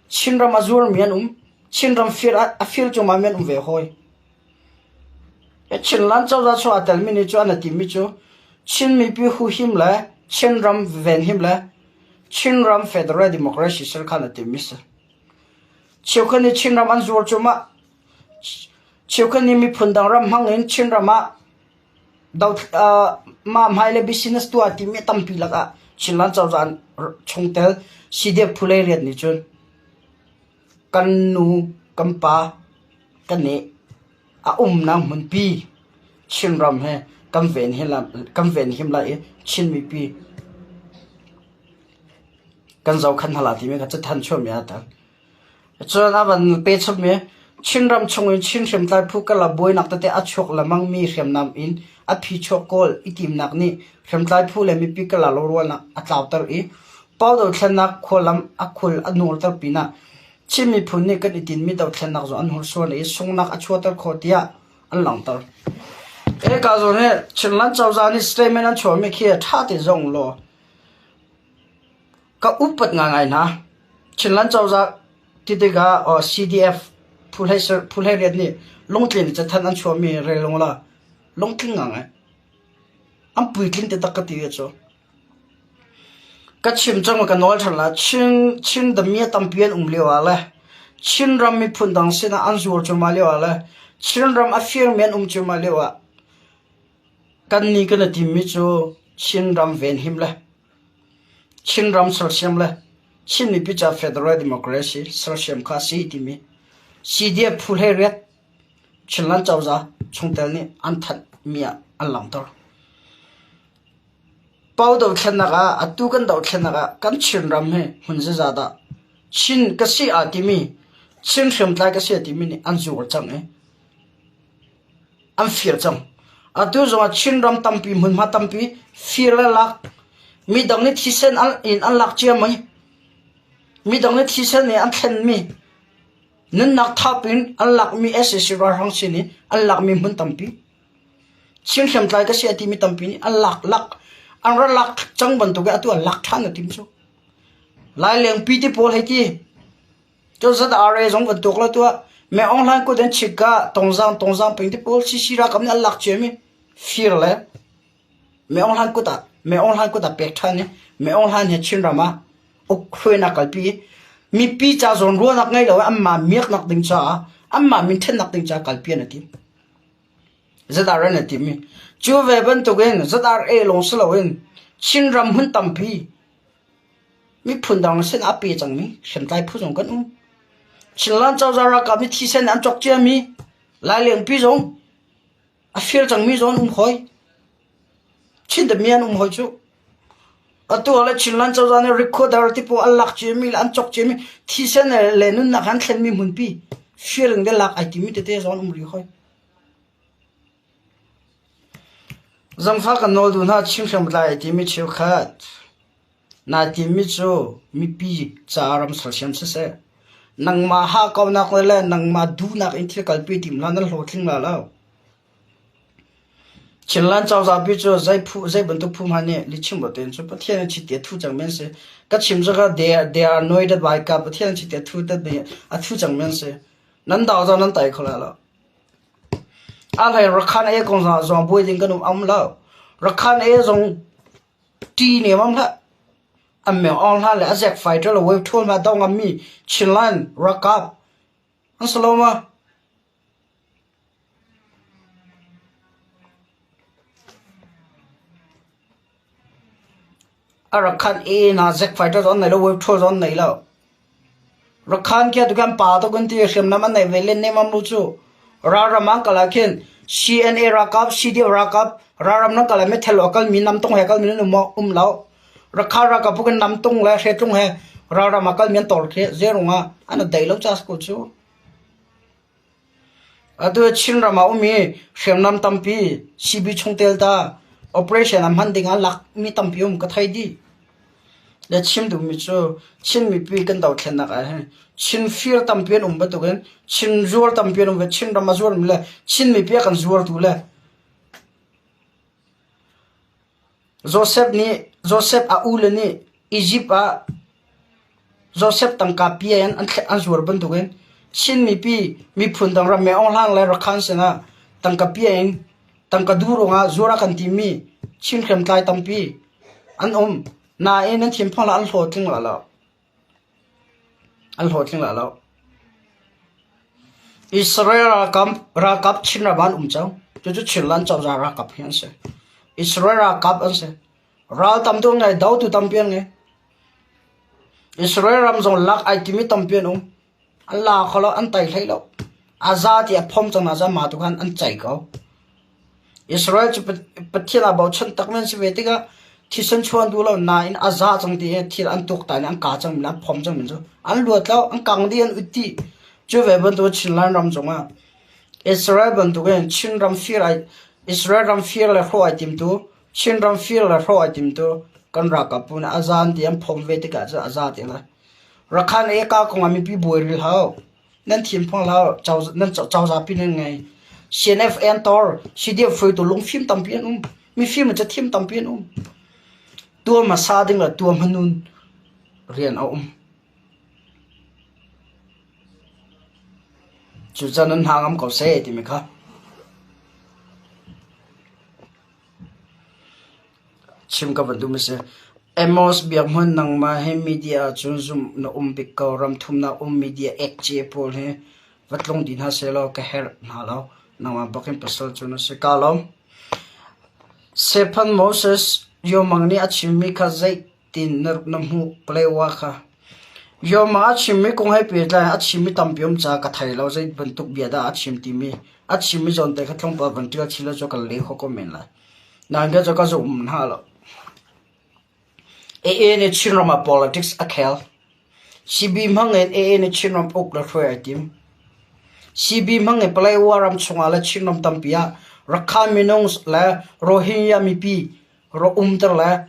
Chinram a zuarmi an um, Chinram fir a fir cungah mi an um ve hawi. Chinland cozah chung aa telmi nih cu an i timmi cu Chin mipi huhim le Chinram venhim le Chinram Federal Democracy ser kha an i timmi si. Cheukhat nih Chinram an zuar cuahmah. Cheukhat nih miphun dang ram hmang in Chinram ah mah hmai le business tuah timi tampi lakah Chinland cozah chungtel CDF phulei rian nih cun kan nu kan pa kan nih a umnak hmunpi Chinram he kan ven kan venhim lai i Chin mipi kan zohkhenh hna lai timi kha cathanh chuahmi aa tel. Cun a van pe chapmi Chinram chungin Chin hriamtlai phu karlak buainak tete a chuak lengmangmi hriamnam in a phichuak kawl i timnak nih hriamtlai phu le mipi karlak lungrualnak a tlauter i Pau dothlennak khuallam a khul a nurter pinah Chin miphun nih kan i tinhmi dothlennak zong an hursuan i sunghnak a chuahter khawh tiah an langhter. Hika zawn hi Chinland cozah nih statement an chuahmi khi ṭha te zong law Ka upat ngaingai hna. Chinland cozah ti tikah CDF phuhlei rian nih lungtlin cathanh an chuahmi rel ung la lungtling ngangai. An puitling taktak ka ti cu. Ka chim cang ka nawl ṭhan la. Chin Chin dami tampi an um lio ah le Chinram miphun dang sinah an zuar cuahmah lio ah le Chinram a firmi an um cuahmah lio ah kannih kan i timmi cu Chinram venhim le Chinram sersiam le Chin mipi ca Federal Democracy sersiam kha a si timi CDF phu hleiriat Chinland cozah chungtel nih an thanhmi ah an langhter. Pau dothlennak ah atu kan dothlennak ah kan Chinram hi hmun zeizah dah Chin ka si aa timi Chin hriamtlai ka si a timi nih an zuar cang i An fir cang. Atu zongah Chinram tampi hmunhma tampi fir le lak midang nih thisen in an lak ciami midang nih thisen in an thlenmi nunnak thap in an lakmi sac ralhrang sin in an lakmi hmun tampi Chin hriamtlai ka si a timi tampi nih an lak lak an ra lak cang bantuk in atu an lak ṭhan a tim cu. Lailengpi ti pawl hei ti Cun ZRA zong van tuak lo tuah. Me Aung Hlaing kut in chik ka tongzang tongzang ping te pawl CC ralkap nih an lak ciami fir le Me Aung Hlaing kut ah Me Aung Hlaing kut ah pek ṭhan i Me Aung Hlaing he Chinram ah uk hruainak kalpi i mipi ca zawn ruahnak ngei lo i anmah miaknak ding caah anmah min ṭhennak ding caah kalpi an i tim. ZRA na timi. Cu ve bantukin ZRA lawng si loin Chinram hmun tampi Miphun dang sin ah a pe cangmi hriamtlai phu zong kan um. Chinland cozah ralkap nih thisen an cawk ciami Lailengpi zong a fir cangmi zong an um hoi. Chin dami an um hoi cu. Atu ah le Chinland cozah nih recorder ti pawl an lak ciami le an cawk ciami thisen le nunnak an thlenmi hmunpi firing le lak ai timi tete zong an um rih hoi. Zangfah kan nawl duh hna Chin hriamtlai ai timi cheukhat. Naa timmi cu mipi ca ram sersiam siseh, nangmah hakkauhnak le nangmah duhnak in thil kalpi tim hlah nan hlawhtling la lo. Chinland cozah pi cu zei phu zei bantuk phu hmanh nih lihchim lo tein cu Pathian in chiti a thu cangmi an si. Ka chim cu they are, they are annoyed by ka Pathian chiti a thu a thu cangmi an si. Nan dau zong nan tai kho lai lo. A hlei Rakhan e kong zong zong buai ding kan um am lo. Rakhan e zong ṭi nem am hlah. An meng ong hlah le a zek fighter le wave thul ma do ngam mi Chinland ralkap an si lo ma? A Rakhan e na zek fighter zong an nei lo wave thul zong an nei lo. Rakhan khi atu kan pa tuk an ti hriamnam an nei ve len nemam lu cu. Ralram an kal ah khin CNA ralkap CDF ralkap ralram nan kal ah methel a kal mi namtung he kal mi nan um um lo. Rakhan ralkap bu kan namtung le hretlung he ralram a kal mi an tor khi zerung ah an dei lo cha ko cu. Atu Chinram ah ummi hriamnam tampi CB chungtel ta operation ah hman ding ah lakmi tampi um ka thei dih. Le chim duhmi cu Chin mipi kan dothlennak ah hin Chin fir tampi an um bantukin Chin zuar tampi an um ve. Chinram a zuarmi le Chin mipi a kan zuartu le Josef nih Josef a ule nih Izipt ah Josef tangka pia in an zuar bantukin Chin mipi miphun dang ram Aung Hlang le Rakhine sinah tangka pia in tangka duh ruangah zuar a kan timi Chin hriamtlai tampi an um. Nain an thinphang an hlawhtling lo. An hlawhtling lo. Israel ralkap, ralkap Chin ram ah an um cang. Cucu Chinland cozah ralkap hi an si. Israel ralkap an si. Ral tam tu ngei, dotu tampi an ngei. Israel ram zong lak ai timi tampi an um. An la kho lo, an tai hlei lo. A za ti a phom cang na za ma tu khan an cai ko. Israel cu Pathian aa bochan takmi an si ve tikah thisen chuan duh lo nain a za cang ti i thil an tuk ta in an ka cangmi le an phom cangmi cu an luat lo, an kang dih, an ut dih. Cu ve bantuk Chinland ram cungah Israel bantukin Chin ram fir ai Israel ram fir le hrawh ai timtu Chin ram fir le hrawh ai timtu kan ralkap pu nih a za an ti an phom ve tikah cun a za ti lai. Rakhan eka kongah mipi buai ril hau. Nan thinphang hlah nan cozah pi nan ngei. CNF an tor, CDF hruaitu lungfim tampi an um. Mifim le cathim tampi an um. Tua hmasa ding le tua hmanun rian a um. Cucan nan hna ngam ko seh timi kha. Chim ka van duh mi si. Amos Biakhmun nangmah hi media ahcun zumh na um bik ko. Ramthumnak um media ekce pawl hi va tlung dih hna sehlaw ka herh hna lo. Nangmah bak in pasal cu na si. Kaa lawm. Stephen Moses Yomang nih a chimmi kha zeitin na na hmuh Palewa kha. Yomang a chimmi kong he pehtlai a chimmi tampi um caah ka thei lo. Zei bantuk bia dah a chim timi a chimmi zawn te kha tlawmpal van ṭial chin law cu kan leh kho ko men lai. Nain ka cu ka zum hna lo. AA nih Chinram ah politics a khel. CB hmang in AA nih Chinram uk le hruai ai tim. CB hmang in Paletwa ram chungah le Chinram tampi ah Rakhine minung le Rohingya mipi ro umter le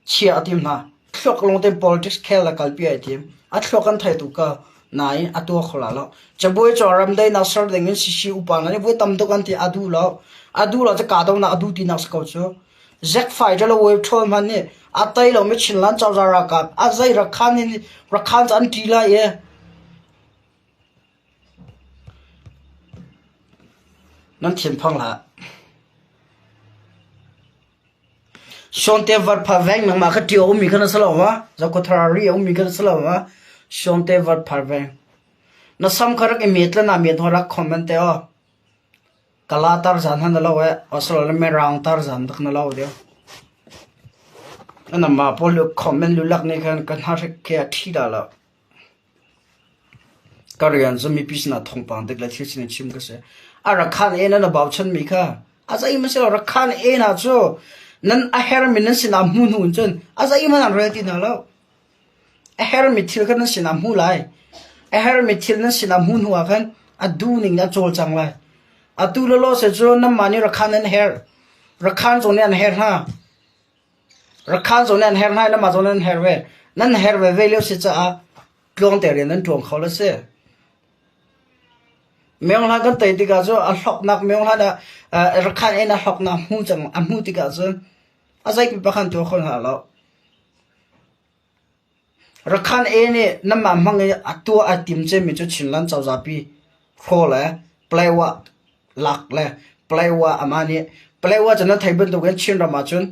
Chiah a tim hna. Thluak lawng tein politics khel le kalpi ai tim. A thluak an thei tu ka nain a tuah kho la lo. Cabuai cu ramdaihnak ser ding in sisi upa hna nih voi tam tuk an ti a duh lo. A duh lo cu kahdohnak a duh tinak si ko cu. Zack fighter le wave troll hmanh nih a tei lomi Chinland cozah ralkap a zei Rakhan in Rakhan cu an ṭi lai i nan thinphang hlah. Sawngte varphar veng nangmah kha ṭio a ummi kha na si lo ma? Zokhawthar ri a ummi kha na si lo ma? Sawngte varphar veng. Na sam kha rak i met le naa met hnu rak comment te aw. Kala tarzan han na lo eh. Asilole mirang tarzan dak na lo deuh. Anamah pawl comment lulak nih khan ka hnahrik khi a ṭhi dah lo. Ka rian cu mipi sinah thawngpang dik le thil sining chim ka si. A rakhan en ah na bochanmi kha a zeihmanh si lo. Rakhan en ah cu nan a hermi nan sinah hmu hnu in cun a zeihmanh an rel ti hna lo. A hermi thil kha nan sinah hmu lai. A hermi thil nan sinah hmu hnu ah khan a duhning in a cawlcang lai. Atu lawlaw se cu nanmah nih rakhan nan herh. Rakhan zong nih an herh hna. Rakhan zong nih an her hna i nanmah zong nih nan her ve. Nan her veve lio si caah tluangte rian nan ṭuan kho lo si. Myeong hlan kan tei tikah cu a hlawknak myeong hlan ah Rakhan in a hlawknak hmu cang a hmu tikah cun a zeipipa khan tuah kho hna lo. Rakhan A nih nanmah hmang i a tuah a tim cemmi cu Chinland cozahpi hraw le Palawa lak le Palawa amah nih Palawa cu nan theih bantukin Chinram ahcun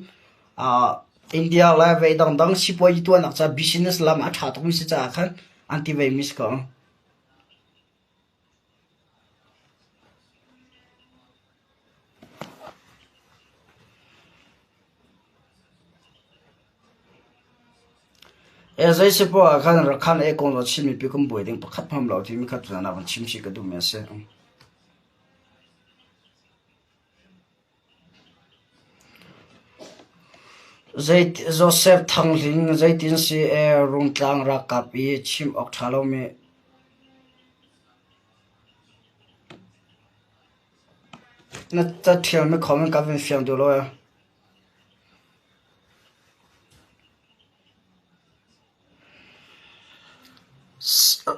India le vei dangdang sipuazi tuahnak ca business lam a ṭha tukmi si caah khan an ti vemi si ko. Zei si poah ah khan Rakhan e kong lo Chin mipi kan buai ding pakhat hmam lo timi kha tuzan ah van chim chih ka duhmi a si. Joseph Thang Hling zeitin si e Rungtlang ralkap i chim awk ṭha lomi na caṭhialmi comment ka vun fiang duh lo ee.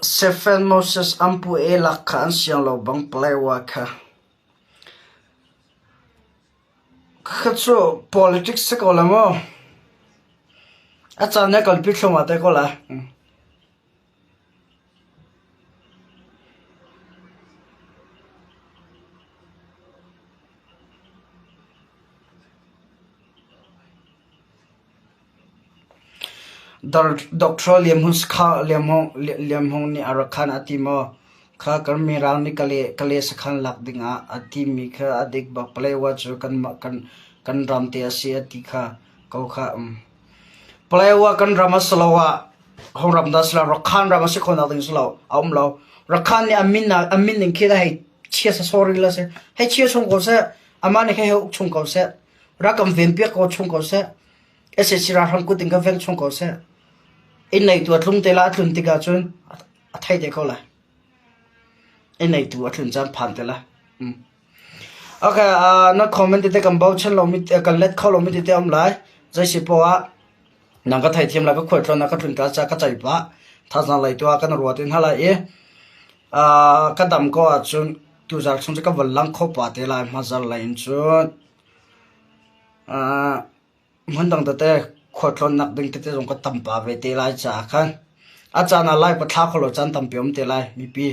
Stephen Moses an pu e lak kha an siang lo bang Palawa kha. Kha cu politics si ko la maw? A caan na kalpi thluahmah te ko la. Doctor Liam Hung nih a rak khan a ti maw? Kha kan Mirang nih Kale sakhan lak dingah a timi kha a dik bak. Palawa cu kan ram te a si a ti kha ko kha. Palawa kan ram a si lo ah hong ram dah si lo Rakhan ram a si khawhnak ding si lo a um lo. Rakhan nih a min ning khi hei chia sorry la si. Hei chia chung ko seh. Amah nih hei uk chung ko seh. Rak kan ven piak ko chung ko seh. SAC ralhrang kut in kan veng chung ko seh. Inn neitu a tlung te la a tlun tikah cun a thei te ko lai. Inn neitu a tlun caan phan te lai. Mm. Okay, uh, na comment tete kan bochan lo mi kan let kho lo mi tete um lai. Zei si poah nang ka theithiam la ka khuai thlon ka tlun ka cha ka chai pa thazang lei tua kan ruat in hala i uh, ka dam ko ahcun tuzar chung cu ka van lang kho pa te lai hmazar lai in cun uh, Hmundang tete khualtlawnnak ding tete zong ka tam pah ve te lai caah khan a caan ah lai pathla kho lo caan tampi a um te lai. Mipi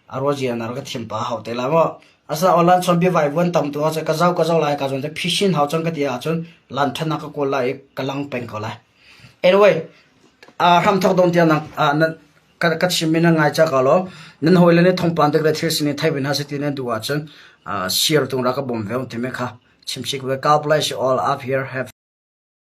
a ruazia na rak ka thiam pah a hau te lai maw. Asinain online chawn biavai vuan tam tu ahcun ka zau ka zau lai ka zawn te phisin hau cang ka ti ahcun lan ṭhatnak ka kawl lai i ka lang peng ko lai. Anyway, hramthok dong tiang nan ka chimmi nan ngai ca ka law nan hawile nih thawngpang dik le thil sining theih ve hna seh ti nan duh ahcun share tung ra ka bawm ve um timi kha chimchik ve. God bless you all up here. Have.